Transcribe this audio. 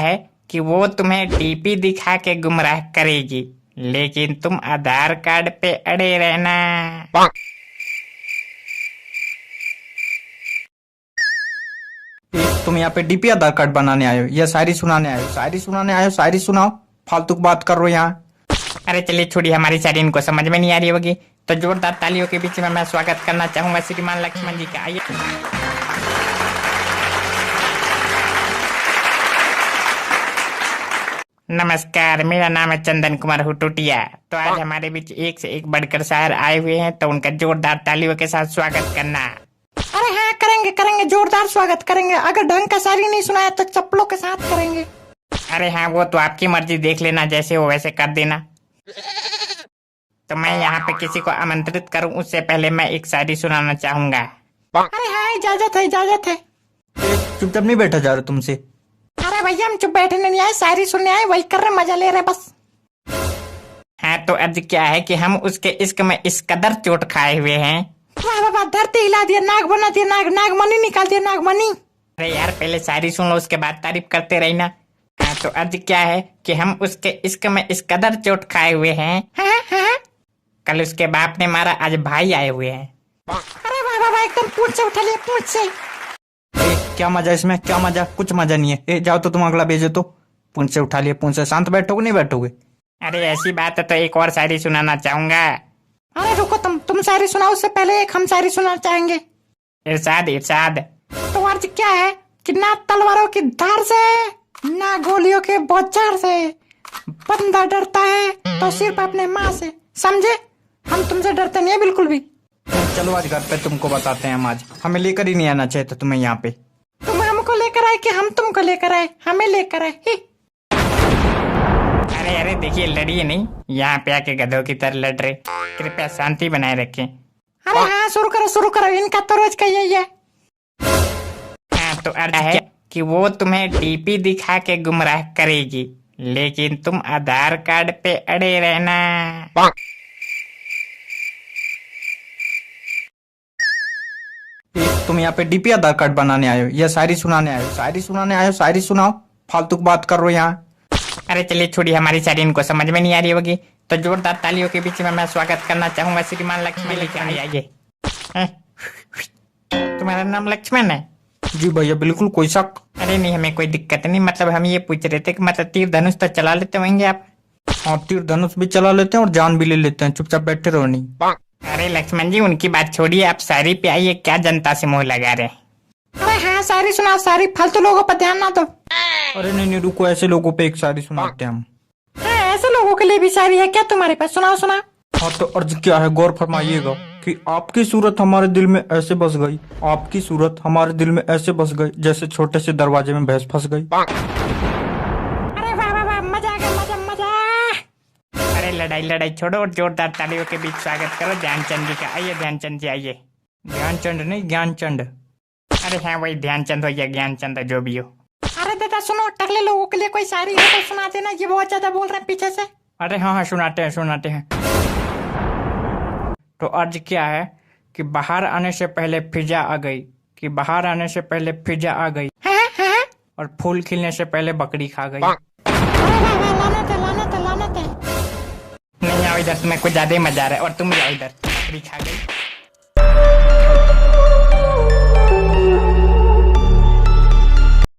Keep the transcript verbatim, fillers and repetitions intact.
है कि वो तुम्हें डीपी दिखा के गुमराह करेगी, लेकिन तुम आधार कार्ड पे अड़े रहना। ए, तुम यहाँ पे डीपी आधार कार्ड बनाने आए हो या शायरी सुनाने आए हो? शायरी सुनाने आए हो, शायरी सुनाओ, फालतू की बात कर रहे हो यहाँ। अरे चलिए छोड़िए, हमारी शायरी इनको समझ में नहीं आ रही होगी, तो जोरदार तालियों के बीच में मैं स्वागत करना चाहूंगा श्रीमान लक्ष्मण जी का। आइए। नमस्कार, मेरा नाम है चंदन कुमार हुटुटिया। तो आज हमारे बीच एक से एक बढ़कर शायर आए हुए हैं, तो उनका जोरदार तालियों के साथ स्वागत करना। अरे हाँ, करेंगे, करेंगे, जोरदार स्वागत करेंगे। अगर ढंग का शायरी नहीं सुनाया तो चप्पलों के साथ करेंगे। अरे हाँ, वो तो आपकी मर्जी, देख लेना, जैसे हो वैसे कर देना। तो मैं यहाँ पे किसी को आमंत्रित करूँ, उससे पहले मैं एक शायरी सुनाना चाहूंगा। अरे हाँ, इजाजत है, इजाजत है। ए, चुपचाप नहीं बैठा जा रहा तुमसे। अरे भैया, हम चुप बैठने नहीं आए, शायरी सुनने आए, वही कर रहे, मजा ले रहे बस। हाँ, तो अर्ज क्या है कि हम उसके इश्क में इस कदर चोट खाए हुए हैं। वाह, वाह, वाह, धरती हिला दिया, नाग बना दिया, नाग, नागमणि निकाल दिया, नागमणि। अरे यार, पहले शायरी सुन लो, उसके बाद तारीफ करते रही ना। हाँ, तो अर्ज क्या है कि हम उसके इश्क में इस कदर चोट खाए हुए हैं। हाँ, हाँ। कल उसके बाप ने मारा, आज भाई आए हुए हैं। अरे वाह, वाह, वाह, एकदम पूंछ से उठा लिया, पूंछ से। ए, क्या मजा इसमें, क्या मजा? कुछ मजा नहीं है। ए, जाओ तो तुम अगला भेजो तो। पूंछ से उठा लिया, पूंछ से। शांत बैठोगे, नहीं बैठोगे? अरे, ऐसी बात है तो एक और शायरी सुनाना चाहूंगा। अरे रुको तुम, तुम शायरी सुनाओ, उससे पहले एक हम शायरी सुनाना चाहेंगे। इरशाद, इरशाद। तो अर्ज क्या है कि ना तलवारों की धार से, ना गोलियों के बौछार से, बंदा डरता है तो सिर्फ अपने माँ से। समझे? हम तुमसे डरते नहीं है बिल्कुल भी। चलो, आज घर पे तुमको बताते हैं हम। आज हमें लेकर ही नहीं आना चाहिए था तुम्हें यहाँ पे। तुम हमको लेकर आए कि हम तुमको लेकर आए? हमें लेकर आए। ही। अरे, अरे, देखिए, लड़िए नहीं, यहाँ पे आके गधों की तरह लड़ रहे। कृपया शांति बनाए रखें। अरे हाँ, शुरू करो, शुरू करो, इनका तो रोज का यही है। हाँ, तो अर्ज है कि वो तुम्हें डीपी दिखा के गुमराह करेगी, लेकिन तुम आधार कार्ड पे अड़े रहना। ए, तुम यहाँ पे डीपी आधार कार्ड बनाने आए हो या शायरी सुनाने आए हो? शायरी सुनाने आए हो, शायरी सुनाओ, फालतू की बात कर रहे हो यहाँ। अरे चलिए छोड़िए, हमारी शायरी इनको समझ में नहीं आ रही होगी, तो जोरदार तालियों के बीच में मैं स्वागत करना चाहूंगा श्रीमान लक्ष्मण जी का। आइए। हैं? तुम्हारा नाम लक्ष्मण है? जी भैया, बिल्कुल, कोई शक? अरे नहीं, हमें कोई दिक्कत नहीं, मतलब हम ये पूछ रहे थे कि मतलब तीर धनुष तो चला लेते होंगे आप? हाँ, तीर धनुष भी चला लेते हैं और जान भी ले लेते हैं। चुपचाप बैठे रहो नहीं। अरे लक्ष्मण जी, उनकी बात छोड़िए, आप शायरी पे आइए, क्या जनता से मुंह लगा रहे हैं? अरे हाँ, शायरी सुनाओ, शायरी, फालतू लोगों पर ध्यान ना दो। अरे नहीं, नहीं, रुको, ऐसे लोगों पे एक शायरी सुनाते हैं हम। हाँ, ऐसे लोगों के लिए भी शायरी है क्या तुम्हारे पास? सुनाओ, सुनाओ। हाँ, तो अर्ज क्या है, गौर फरमाइएगा कि आपकी सूरत हमारे दिल में ऐसे बस गई, आपकी सूरत हमारे दिल में ऐसे बस गई, जैसे छोटे से दरवाजे में भैंस फंस गई। अरे वाह, वाह, वाह, मजा आ गया, मजा, मजा। अरे लड़ाई, लड़ाई छोड़ो और जोरदार तालियों के बीच स्वागत करो ध्यानचंद जी का। आइए ध्यानचंद जी, आइए। ध्यानचंद नहीं, ज्ञानचंद। अरे हाँ, वही ध्यानचंद हो या ज्ञानचंद, जो भी हो। अरे दादा सुनो, टकले लोगों के लिए कोई शायरी हो तो सुना देना, ये बहुत ज्यादा बोल रहे हैं पीछे से। अरे हाँ, हाँ, सुनाते हैं, सुनाते हैं। तो अर्ज क्या है कि बाहर आने से पहले फिजा आ गई, कि बाहर आने से पहले फिजा आ गई। हाँ, हाँ। और फूल खिलने से पहले बकरी खा गई। अरे वाह, वाह, लानत है, लानत है, लानत है। नहीं आओ इधर, तुम्हें कुछ ज्यादा ही मजा आ रहा है। और तुम जाओ इधर, बकरी खा गई।